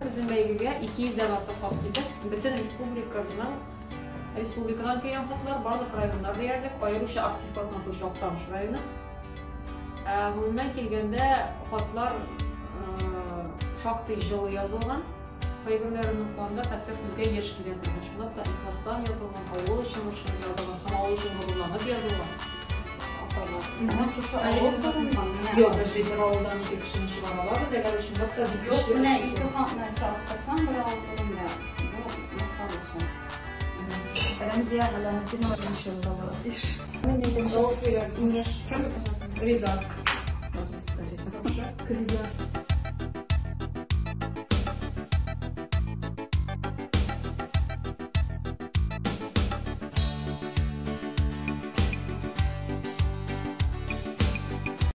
Безнең бәйгегә 200 дән артык хат килде. Бөтен республиканың республикадан килгән хатлар, барлык районнар диярлек, аеруча актив катнашучы Актаныш районы. Гомумән килгәндә, хатлар шактый җылы язылган. Кайберләрен укыганда хәтта күзгә яшь килә торган. Чынлап та ихластан язылган, авыл өчен борчылып язылган һәм авыл өчен горурланып язылган хатлар. Менә шушы авыл турында менә. Юк, без бит бер авылдан ике кешене чыгара алабыз, әгәр чынлап та бик Юк, менә ике хатны чагыштырсаң бер авыл турында, бу макталышы. Рәмзия Галәметдинова беренче урында булырга тиеш. Тавыш бирәбез. Кем риза? Риза.